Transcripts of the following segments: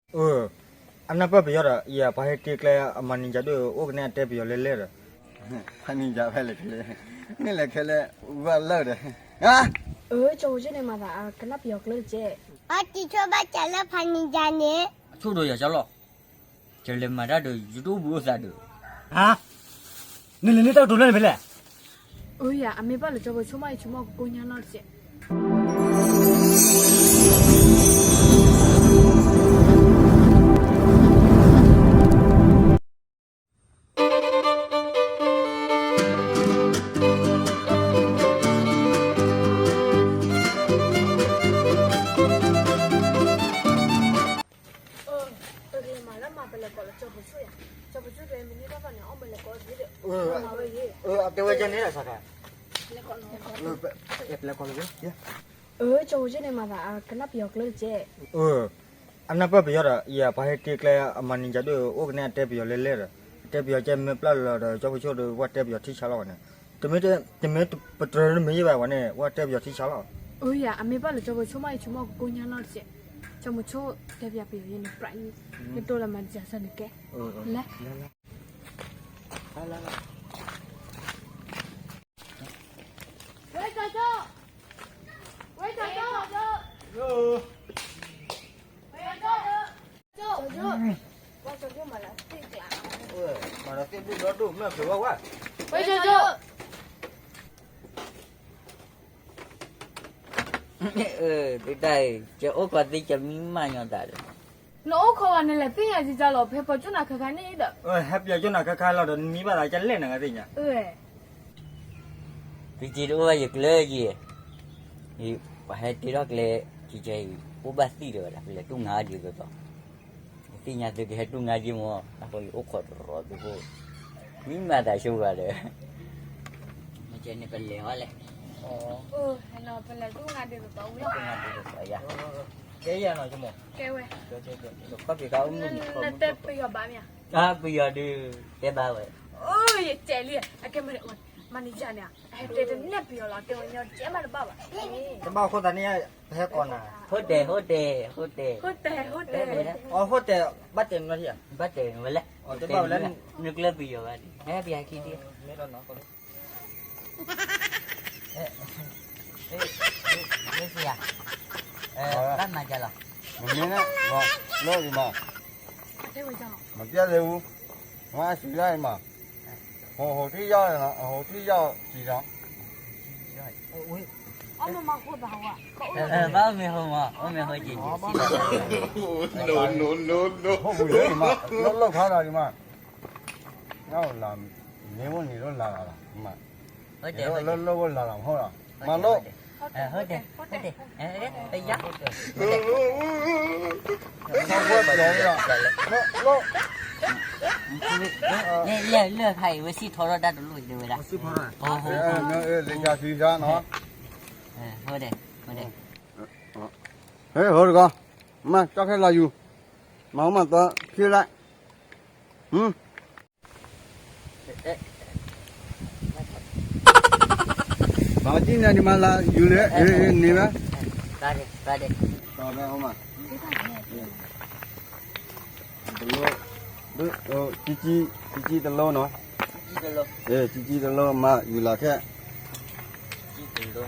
အၢ, အနၢ်ပၢၢ်ပယီၤဒီး ယပှၤဟဲတ့ကျဲအ manager ဒိၣ် အိၣ်ကနဲအတဲပယီၤလဲလဲဒီး, ဖးနံၤယၤဖဲလဲၣ်ခဲလဲၣ်, န့ၣ်လဲၣ်ခဲလဲၣ်, ဝဲလၢဒီး, အၢ ကၠီဖိကၠိန့ၣ်မၤသး ကနၣ်ပယီၤကျၢၢ်တကဲး, အီၣ်တံၤဆိဘၣ်ကၢ်လၢဖးနံၤယၤန့ၣ်, အဆိၣ်ဒီးယၤကၢ်လီၤ, ကလဲၤမၤတၢ်ဒီး ယတအိၣ်ဘှံးအိၣ်သးဒီး, ဟါ, နလဲၤန့ၢ်တၢ်ကတိၤလၢန့ၣ်ဖဲလဲၣ်. အၢယၤ အမ့ၢ်ဘၣ်လၢကၠီဖိကၠိမး ယဆိကမိၣ်ကကိၢ်ညါလီၤတကဲး. အၢ, ပကလဲၤမၤလၢမၤပလဲၤကိးလၢကၠီဖိကၠိယၤ, ကၠီဖိကၠိတဲမ့ၢ်န့ၢ်တၢ်ဘၣ်န့ၣ် အီၣ်မ့ၤလဲၤကိးဒ်ဒီး, မၤဝဲယ့ၣ်, အတဲဝဲကဲန့ၣ်လီၤစးခါ, လဲၤကိးလီၤ, ပလဲၤကိးလီၤ, အၢ ကၠီဖိကၠိန့ၣ်မၤသး ကနၣ်ပယီၤကျၢၢ်တကဲး. အၢ, အနၢ်ပၢၢ်ပယီၤဒီး ယပှၤဟဲတ့ကျဲအ manager ဒိၣ် အိၣ်ကနဲအတဲပယီၤလဲလဲဒီး, အတဲပယီၤကဲမ့ၢ်ပျၢ်လီၤဒီး ကၠီဖိကၠိဒီး ဝဲတဲပယီၤထံဆါလီၤဝဲန့ၣ်, တမ့ၢ်, တမ့ၢ်ပတြၢၤတမ့ၢ်ယဲၢ်ဘၣ်ဝဲန့ၣ် ဝဲတဲပယီၤထံဆါလီၤ. အၢယၤ အမ့ၢ်ဘၣ်လၢကၠီဖိကၠိမး ယဆိကမိၣ်ကကိၢ်ညါလီၤတကဲး, ကၠီဖိကၠိတဲပယီၤပယီၤန့ၣ် ပြးယံၤ, နတိၢ်လၢ manager စၢ်န့ၣ်ကဲ, လဲၤ ဝဲကၠီကၠိ, ဝဲကၠီကၠိ, ဝဲကၠီကၠိ, မၤလီၤသ့ၣ်ဘျုးဒီဒိၣ်မ့ၢ်ဖျိးဝဲဝဲ, ဝဲကၠီကၠိ, သုတၢ်အံၤ ကအိၣ်ခိးသ့ကမံမးညီသးဒီး, နအိၣ်ခိးဝဲနလဲၤသ့ၣ်ညါကၠီလီၤ ဖဲပှၤကၠိနၤခါခါန့ၣ်ဒီး, ဟဲပှၤကၠိနၤခါခါလီၤဒီး နမံဘၣ်သးကလဲၣ်နဂၤသ့ၣ်ညါ, သုက့ၤတအိၣ်ဘၣ်ယကျၢၤက့ၤ, ပှၤဟဲတ့ထီၣ်ကျဲ, က့ၤကဲအံၤ အိၣ်ဘၣ်သံဒီးဝဲဒၣ် ပလဲၤတူၢ်ငါဒ်သိးသိး, သ့ၣ်ညါသုကဟဲတူၢ်ငါက့ၤမး အဃိယအိၣ်ခိးတရီသုဖိ, မံမးသးဆိဂၤဒီး, မ့ၢ်ကဲန့ၣ်ပလဲၤဟီလဲၣ်, ပလဲၤတူၢ်ငါဒ်သိးသိးဝံၤလီၤ, ကဲယၤနီၤ, ကဲဝဲ, ခီပ့ၤကါအိၣ်မုၢ်န့ၣ်, နတဲပယီၤဘၣ်မ့ၢ်ဧါ, ပယီၤဒုး, တဲဘၣ်ဝဲ, ယကဲလံ, အကဲမ့ၢ်, မၤန့ၢ်ယၤန့ၣ်, ဟဲတဲတနဲၣ်ပယီၤလီၤ တဲဝဲညီကဲမးတဘၣ်ဘၣ်, တဘၣ်အဃိသတးန့ၣ်, ပဟဲကိးနၤ, ဟိတဲာ် ဟိတဲာ် ဟိတဲာ်, ဟိတဲာ် ဟိတဲာ်, အဟိတဲာ်, ဘၣ်တဲာ်နထံၣ်ဧါ, ဘၣ်တဲာ်ဝဲလဲၣ်, တဲာ်ဝဲလဲၣ်, နကျၢၢ်ပယီၤဘၣ်ဒံး, ဟဲပယၤခံဒံး မ့ၢ်စံယၤ, ဘၣ်မၤယၤလီၤ, မမ့ၢ်န့ၣ်, လီၤအံၤမး, မပျဲလၢအူ, မၤစံယၤအံၤမး, ဟိထံယၤ, ဟိထံယၤစံယၤ, ဘၣ်မ့ၢ်ဟိမး, အိၣ်မ့ၢ်ဟိက့ၤ, ဟိပူၤလၢအံၤမး, လၢလၢခါလီၤအံၤမး, လၢလၢန့ၣ်လၢလၢလီၤ, လၢလၢလၢလီၤမး, မၤလိ ဟိတဲာ်, ဟိတဲာ်, ဟိတဲာ်, လၢလၢခါအံၤ ဝဲစံၣ်ထီထီၣ်တၢ်တလိၣ်တဲဝဲဒၣ်, လ့ကၠီသံဆါနီၤ, ဟိတဲာ်, ဟိတဲာ်, ဟဲ ဟိတကီၢ်, မၤကၠီခဲလၢာ်ယူၤ, မၤဟိမၤသီခံလၢ, မၤကၠီန့ၣ်ဒ်မးလၢယူၤလၢ, န့ၢ်ဝဲ, တလိ, ကၠီ, ကၠီတလိနီၤ, ကၠီတလိ, မၤယူၤလၢ်ခဲ တလိ, တလိ,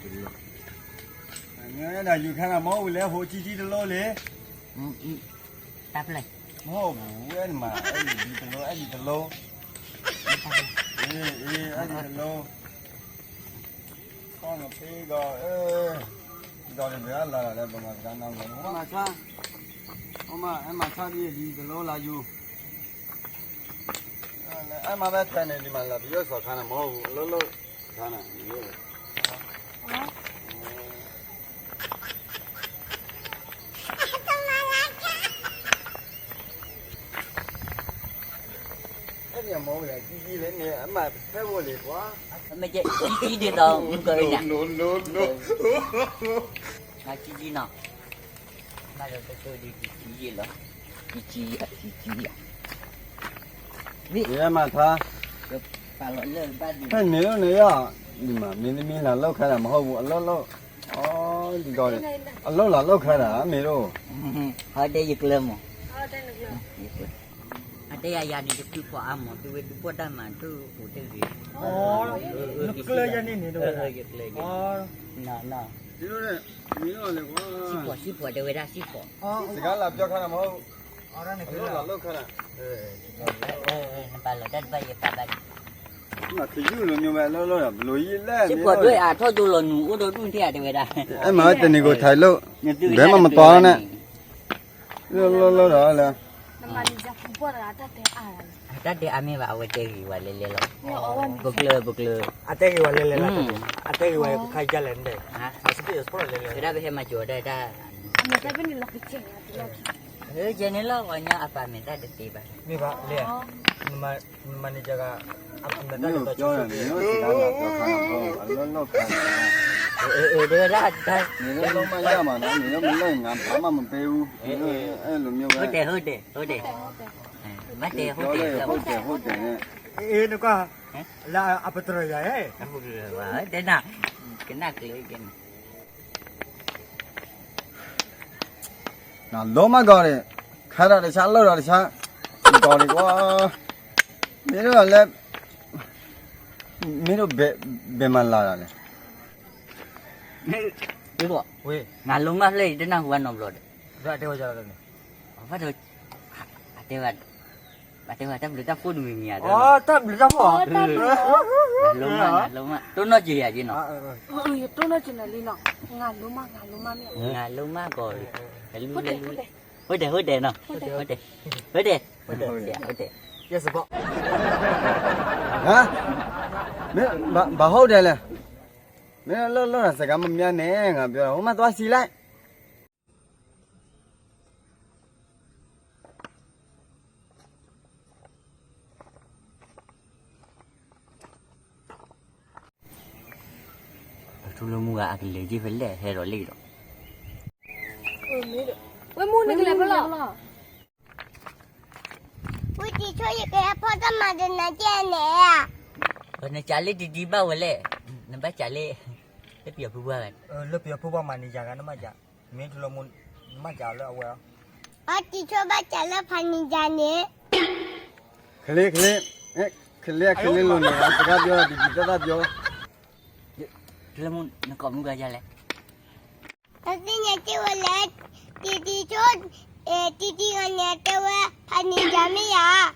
တလိ, ယူၤခဲနၤမ့ၢ်ဝံၤလဲၣ် ဟိကၠီကၠီတလိလံ, တၢ်ပျဲၢ်, မ့ၢ်ဝံၤဝဲနမၤ အဲၣ်ဒံးတလိ အဲၣ်ဒံးတလိ, အဲၣ်ဒံးတလိ, ခီနဖံဒီး, ဒီးနဘၣ်လၢ်လၢ်လၢပမၤတဂၤနီၤ, မၤဆါ, အမၤ အဲၣ်မၤဆါဒ်အံၤတလိလၢယူၤ အဲၣ်မၤဘၣ်ထဲန့ၣ် ဒ်မးလၢပယီၤစီၤခါန့ၣ် မ့ၢ်လိၣ်လိၣ်ခါန့ၣ်, အဲၣ်မၤဝဲဒၣ်ကၠီကၠီလၢန့ၣ် အမၤဖဲဝဲလံကွၢ်, မ့ၢ်ကၠီကၠီဒ်သိး မုၢ်ကရၢညါ, ကၠီကၠီနီၤ, ဘၣ်လၢကၠီကၠီဒ်ကၠီကၠီလီၤ, ကၠီကၠီအကၠီကၠီဧါ, မ့ၢ်မၤထါ, ဟဲန့ၣ်လၢန့ၣ်ယါ မ့ၢ်သမီးလာလုပ်ခိုင်းတာမဟုတ်ဘူး, အလုပ်လုပ်, အလုပ်လာလုပ်ခိုင်းတာ မင်းတို့. ဟိုတဲယကျဲမး, အတဲယၤယၤန့ၣ် တခုဖီအါမး, သုဝဲသုဖီၣ်တၢ်မၤ သုအိၣ်တဂ့ၤ, နကျဲယၤန့ၣ်န့ၣ်, ယကျဲ, မင်းတို့လည်း မင်းတို့လည်းကွာ, စံၣ်ဖီၣ် စံၣ်ဖီၣ် တဲဝဲဒၣ်စံၣ်ဖီၣ်, စကားလာပြောခိုင်းတာမဟုတ်ဘူး, အလုပ်လာလုပ်ခိုင်းတာ. နပာ်လီၤတၢ်တဘၣ် ယပာ်ဘၣ်န့ၣ်, ခရုလိုမျိုးပဲ အလုပ်လုပ်တာ ဘယ်လိုကြီးလဲ, စံၣ်ဖီၣ်ဒွဲၣ်အါထီၣ်ဒိလီၤနူၤ အိၣ်ဒီးဒူၣ်ထဲဧါ တဲဝဲဒၣ်, အဲမၤတနံၤကိုထိုင်လို့, ဘယ်မှမသွားနဲ့, လုပ်လုပ်လုပ်တော့လဲ, တၢ်တဲအါမ့ၢ်ဘၣ် အဝဲတဲဂ့ၤဝဲလဲၤလဲၤလီၤ, ပကျၢၤ ပကျၢၤ, အတဲဂ့ၤဝဲလဲၤလဲၤလီၤ, အတဲဂ့ၤဝဲခါယလဲၣ်န့ၣ်, ဝဲဒၣ်ပဟဲမၤစၢၤဒၣ်တၢ်, ကဲန့ၣ်လီၤ ပှၤညါအပာ်မဲာ်တၢ်တသ့ဘၣ်, မ့ၢ်ဘၣ်လဲၣ်, နမၤန့ၢ်ကဂၤ, အပာ်မဲာ်တၢ်တသ့, အလုပ်လုပ်ခိုင်းတာ, အလုပ်လုပ်မှရမှာနော်, နလုပ်မလုပ်ရင်ငါဘာမှမပေးဘူး, အဲလိုမျိုးပဲ, ဟုတ်တယ် ဟုတ်တယ် ဟုတ်တယ်, မတ်တယ် ဟုတ်တယ် ဟုတ်တယ် ဟုတ်တယ်နဲ့, အေးနကွာ, လၢအပတြၢၤယၤ, တဲနၤ, ကနၣ်ကျဲကဲနၤ ငါလိုမးကီးန့ၣ်, ခဲဒီးတဆါ လၢဒီးတဆါ, ကီးန့ၣ်ကွၢ်, မင်းတို့လည်း, မင်းတို့ဘယ်, ဘယ်မှာလာတာလဲ, ငါလိုမးဖျဲၣ်အံၤ တနၢ်ဟူဘၣ်နီတဘျီဒီး, အတဲဝဲ, အတဲဝဲတၢ်ဘျုးတၢ်ဖှိၣ်တမံၤမံၤဧါ, တၢ်ဘျုးတၢ်ဖှိၣ်, ငါလိမး ငါလိမး တိၢ်နီၣ်စၢၤယၤက့နီၤ, တိၢ်နီၣ်စၢၤနၤလံနီၤ, ငါလိမး ငါလိမးကီး, ဟဲလူၤ ဟဲလူၤ, ဟုတ်တယ် ဟုတ်တယ်နီၤ, ဟုတ်တယ် ဟုတ်တယ်, ဟုတ်တယ်, ဟုတ်တယ်, ဟါ, မင်း, ဘာ, ဘာဟုတ်တယ်လဲ, မင်းလုပ်လုပ်တာစကားမများနဲ့, ငါပြောတာ, ဟိုမှာသွားစီလိုက်. ထူလၢမူဂၤအကလဲၤက့ၤဖဲလဲၣ် ဟဲဒီးလံဒီး, ဝဲမူနကလဲၤဖဲလဲၣ်, ဝံတံၤဆိ ယကဟဲဖီၣ်တၢ်မၤဒီးနၤကဲန့ၣ်, နစးလၢတဒံးဘၣ်ဝဲလဲၣ်, နဘၣ်စးလၢ, လၢပယီၤဖုပှၢ်ဂၤ, လၢပယီၤဖုပှၢ်မၤန့ၢ်ယၤဂၤနမၤစး, မ့ၢ်ထူလၢမူ, နမၤစးလၢအဝဲ, ဝံတံၤဆိဘၣ်စးလၢဖးနံၤယၤန့ၣ် ခလ့, ခလ့, ခလ့, ခလ့လိၤန့ၣ်, စကားပြော, တံၤတံၤတၢ်တၢ်ပြော, ထူလၢမူ နကိးမုၢ်ဂၤယၤလဲၣ်, တသ့ၣ်ညါစ့ၢ်ဝဲလဲၣ်, တံၤတံၤဆိ, တံၤတံၤဂၤန့ၣ် တဲဝဲ, ဖးနံၤယၤမ့ၢ်ယၤ,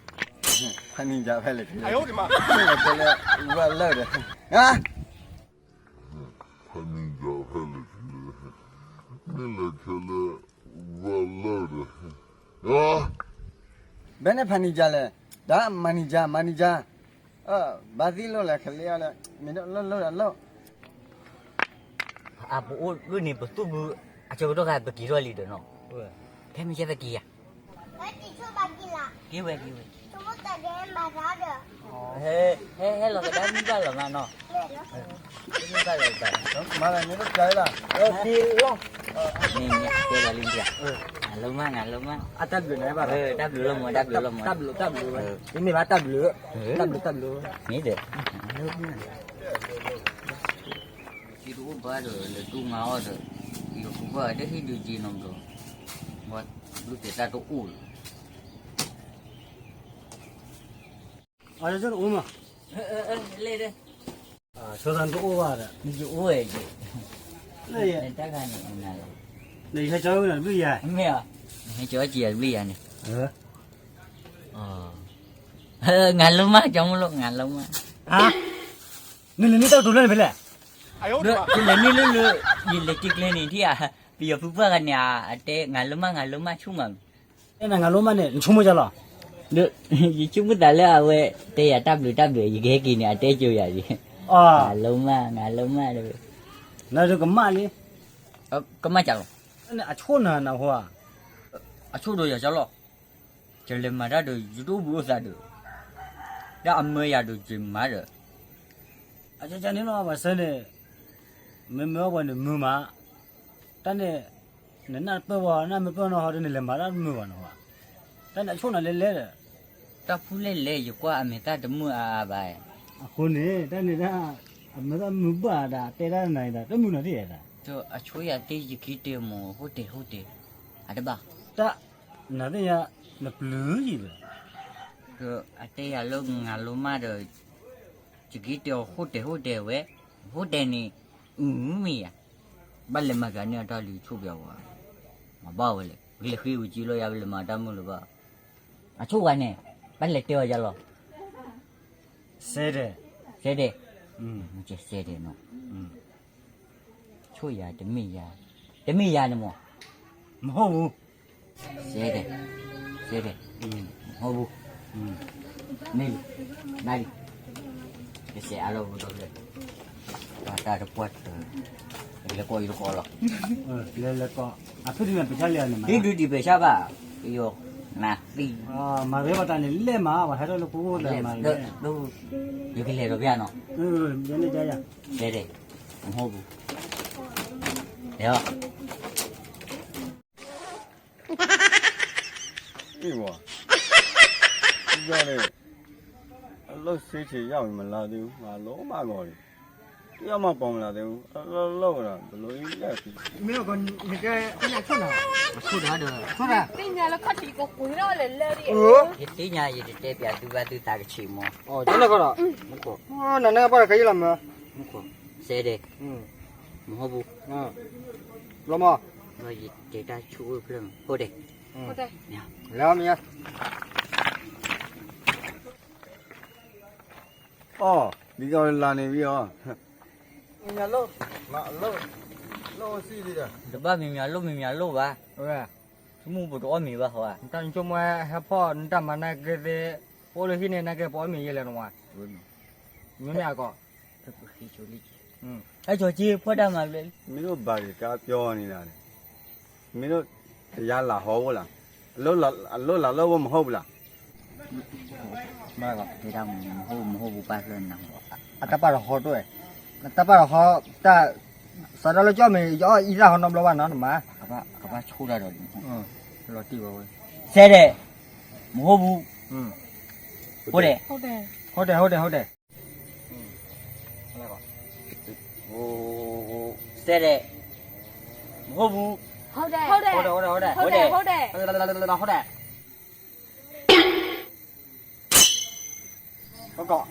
ဖးနံၤယၤဖဲလဲၣ်, ဝဲလၢဒီး, ဖးနံၤယၤဖဲလဲၣ်, မ့ၢ်လဲၤခဲလၢာ်, ဝဲလၢဒီး, ဘဲန့ၣ်ဖးနံၤယၤလဲၣ်, တၢ်မၤနံၤယၤ မၤနံၤယၤ, ဘၣ်သ့ၣ်လိၣ်လဲၣ် ခလ့အီၤလဲၣ်, မ့ၢ်လၢလၢလၢ, အပအိၣ်ဒ်န့ၣ် ပသူၣ်ဘု, အဆၢကတီၢ်ခါပက့ၤထီၣ်လံဒီးနီၤ, ခဲမ့ၢ်ကဲပက့ၤယၤ, က့ၤဝဲက့ၤဝဲ, ဟဲလီၤကဒါမုၢ်ဘၣ်လီၤမးနီၤ, မ့ၢ်ဘၣ်လီၤဘၣ်, မ့ၢ်ညါတဲလီၤလံ, လၢမး လၢမး, တၢ်ဘျုးလီၤမး တၢ်ဘျုးလီၤမး, တၢ်ဘျုးတၢ်ဘျုး, မ့မ့ၢ်ဘၣ်တၢ်ဘျုး, တၢ်ဘျုးတၢ်ဘျုး, မ့ၢ်ဒီး, ယတအိၣ်ဘၣ်ဒီး လဲၤဒိးငါအီၤဒီး, ယဖိခွါတဟ့ၣ်ဒုးက့ၤနီတဘျီ, ဘၣ်ဒုးတဲတၢ်တအိၣ်လၢၤ, အအိၣ်မး, ဆိသးတအိၣ်ဘၣ်ဒီး, ယအိၣ်ဝဲ, နတၢ်ဂၤန့ၣ်, နဟဲကၠီဝဲနဘျုးယၤ, မ့ၢ်, နဟဲကၠီက့ၤယၤတဘျုးယၤန့ၣ်, ငါလိမး ကၠီမုၢ်လိ ငါလိမး, နလဲၤန့ၢ်တၢ်ကတိၤလၢန့ၣ်ဖဲလဲၣ်, ယလဲၤန့ၢ်လၢလၢ, ယလဲၤက့ၤကျဲန့ၣ်ထံၣ်ဧါ, ပယီၤဖုပှၢ်ဂၤန့ၣ်ဧါ, အတဲ ငါလိမး ငါလိမး ဆိကမိၣ် အဲ နငါလိမးန့ၣ် နဆိကမိၣ်ယၤလီၤ, ယဆိကမိၣ်သးလၢအဝဲတဲယၤတၢ်ဘျုးတၢ်ဘျုး ယကဟဲက့ၤန့ၣ် အတဲကၠိယၤလံ, ငါလိမး ငါလိမး, နကမၣ်လံ, ကမၣ်ကလီၤ, အဆိၣ်နၤနၢ်ဟူဧါ, အဆိၣ်ဒီးယၤကလီၤ, ယလဲၤမၤတၢ်ဒီး ယတအိၣ်ဘှံးအိၣ်သါဒီး, ဒ်အမၢယၤဒီးယမၤဒီး, အကန့ၣ်လီၤ ပှၤဆၢန့ၣ်, မ့မ့ၢ်အီၣ်ပှၤန့ၣ်မုာ်မး, တၢ်န့ၣ်, နနၢ်တပၢၢ်ဘၣ် နၢ်မ့ၢ်ပၢၢ်နီၢ်ဟီဒီး နလဲၤမၤတၢ်တမုာ်ဘၣ်နီၤ, တၢ်န့ၣ်အဆိၣ်နၤလဲၣ်လဲၣ်ဒီး, တၢ်ဖူလဲၣ်လဲၣ် ယကွၢ်အမဲာ်တၢ်တမုာ်အါအါဘၣ်, အဃိန့ၣ် တၢ်န့ၣ်ဒၣ်, မုာ်ဘၣ်ဒၣ် တဲတၢ်နၤဒၣ် တမုာ်နီၤတ့ၢ်ဒၣ်. အဆိယၤသ့ၣ်ယက့ၤတဲမ့ၢ် ဟိတ့ၢ်ဟိတ့ၢ် အတဘၣ်. တၢ် နၤသ့ၣ်ညါ နပျုၤယံၤဒီး အတဲယၤလၢနၤလိၤမးဒီး ယက့ၤတဲအီၤဟိတ့ၢ်ဟိတ့ၢ်ဝဲ ဟိတ့ၢ်န့ၣ် အုမ့ၢ်ယၤ ဘၣ်လဲၤမၤကၤန့ၢ်အတၢ်လံၤဆိၣ်ပျီဝဲ မၤဘၣ်ဝဲလဲၣ် ပကလဲၤဃ့ဝံၤကံလီၤယၤ ပလဲၤမၤတၢ်မုာ်လၢၤဘၣ်. အဆိဝဲန့ၣ် ဘၣ်လဲၤတဲအီၤယၤလီၤ. စဲဒဲး, စဲဒဲး, စဲဒဲးနီၤ, ဆိယၤတမ့ၢ်ယၤ, တမ့ၢ်ယၤန့ၣ်မး, မဟုတ်ဘူး, စဲဒဲး, စဲဒဲး, မဟုတ်ဘူး, မ့ၢ်လံ, ဘၣ်လံ, ကစဲးအါလီၤဘူးဒီး တၢ်တပှၢ်တၢၢ်, လဲၤကိးအံၤတကိးလီၤ, လဲၤလဲၤကိး, အဖုၣ်ဒုးန့ၣ်ပဆါလဲၣ်န့ၣ်မး, ဟံၣ်ဒုးဒံးပဆါဘၣ်, ယိၤ, နၤသံ, မၤဝဲပှၤတၢ်န့ၣ်လဲၣ်မး ပှၤဟဲထီၣ်လၢပအိၣ်တၢ်မၤလဲၣ်, ယကလဲၤဒီးပျၢ်နီၤ, လဲၤန့ၣ်, လဲၤ, မဟုတ်ဘူး, လဲၤအီၤ. အ့ၣ်ဝါ, ယီၤန့ၣ်, အလီၢ်ဆ့ဆ့ယၢ်ဝံၤမလါသ့ၣ်အူ, မၤလိမၤဂီၤန့ၣ်, ယီၤမၤပိာ်မလါသ့ၣ်အူ, အလီၢ်လီၢ်ဝဲဒၣ် တလိၣ်အံၤလဲၣ်, မ့ၢ်ကီးနကဲသ့ၣ်ညါဆိၣ်နၤ, ဆိၣ်တၢ်ဒီး, ဆိၣ်တၢ်, သ့ၣ်ညါလၢခီၣ်ထံးကကွံာ်ထီၣ်လဲၣ်လၢ, ယသ့ၣ်ညါယတတဲပျးသုဘၣ်သုသးကဆံးမီၤ, နနၢ်ကပၣ်ဒီးခဲယလီၤ, စဲဒဲး, မဟုတ်ဘူး, လီၤမီၤ, ယတဲတၢ်ဆိၣ်အိၣ်ဖျၢၣ်မီၤ, ဟုတ်တယ်, လဲၤမီၤ, အီၣ်, ဒ်သိးလၢလါန့ၣ်ဝံၤအီၤ, မ့ၢ်ညါလိၣ်, မၤလိၣ်, လိၣ်စံၣ်ဒံးဒီး, တဘၣ်မ့ၢ်မ့ၢ်လိၣ်မ့ၢ်မ့ၢ်လိၣ်ဘၣ်, ဝဲ, ဆိကမိၣ်ပတအီၣ်မ့ၤဘၣ်ဟီဧါ, နတၢ်နဆိကမိၣ်ဟဲဖီၣ် နတၢ်မၤနၢ်က့သ့ၣ်, ပအိၣ်လၢဟံၣ်န့ၣ် နၢ်က့ပအီၣ်မ့ၤယဲလဲၣ်နဝါ, မ့မ့ၢ်အကီး ဟဲကၠီက့ ဖီၣ်တၢ်မၤဘျဲၣ်လံ, မ့ၢ်အိၣ်ဘၣ်က့ၤကါပျီန့ၣ်ဒၣ်န့ၣ်, မ့ၢ်အိၣ်တယါလၢဟီဝဲလၢ, အလိၣ်လၢလၢဝဲမဟီပူၤလၢ, မဟီပူၤပၢ်ဖျၢၣ်နၤ, အတၢ်ပာ်လီၤဟီတအိၣ်, အတၢ်ပာ်လီၤဟီ, တၢ်, စးထီၣ်လၢကၠီၣ်မ့ၢ် ယအီၣ်အံသၣ်ဟီနီတဘျီဘၣ်နီၤနမါ, ကဘၣ်ဆိၣ်တၢ်ဒီး, လီၤတံၢ်ဝဲဝဲ, စဲဒဲး, မဟိပူၤ, ဟုတ်တယ်, ဟုတ်တယ်, ဟုတ်တယ်, ဟုတ်တယ်, စဲဒဲး, မဟိပူၤ, ဟုတ်တယ်, ဟုတ်တယ်, ဟုတ်တယ်, ဟုတ်တယ်, ဟုတ်တယ်, ဟုတ်တယ်, ဟုတ်တယ်, ဟုတ်တယ်. သကိး,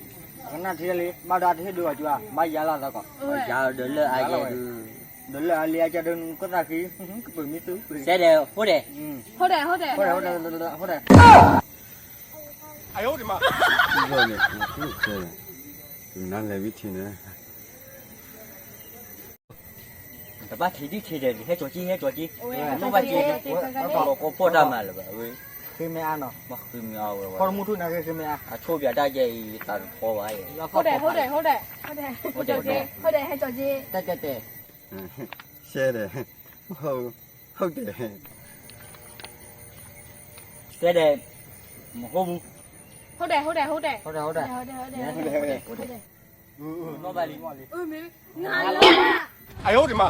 ကနၣ်ထံလံ ဘၣ်ဒီးတဟ့ၣ်ဒုးအီၤကၠူဧါ, ဘၣ်ယါလီၤသကိး, ယါဒီးလၢအယဲၢ်ဒုး, ဒီးလၢအလံအကၢဒုးနကသၣ်ဃံ, ကပၢၤမံသူ, စဲဒဲး, ဟုတ်တယ်, ဟုတ်တယ်, ဟုတ်တယ်, ဟုတ်တယ်, ဟုတ်တယ်, ဟုတ်တယ်, ဟုတ်တယ်, နလဲၤဝံထံန့ၣ်, တဘၣ်ထံၣ်ဒံၣ်ထံၣ်ဒီး ဟဲကၠီက့ ဟဲကၠီက့, တဘၣ်က့, ကီၢ်ဖီၣ်တၢ်မၤလၢၤဘၣ်, ဃ့မ့ၢ်အါနီၤ, ဃ့မ့ၢ်အါဝဲ, ဖီၣ်တမူထူၣ်နၤဃ့ ဃ့မ့ၢ်အါ, အဆိပၠးတၢ်ယဲအံၤ သးတဖီဘၣ်ယဲ, ဟုတ်တယ်, ဟုတ်တယ်, ဟုတ်တယ်, ဟဲကၠီက့, တဲတဲတဲ, ရှဲဒဲး, ဟုတ်တယ်, ရှဲဒဲး, မဟိပူၤ, ဟုတ်တယ်, ဟုတ်တယ်, ဟုတ်တယ်, ဟုတ်တယ်, ဟုတ်တယ်, ဟုတ်တယ်, ဟုတ်တယ်, ဟုတ်တယ်, နီၢ်ဘၣ်လံ, နၤလီၤ, အယိဒံးမး,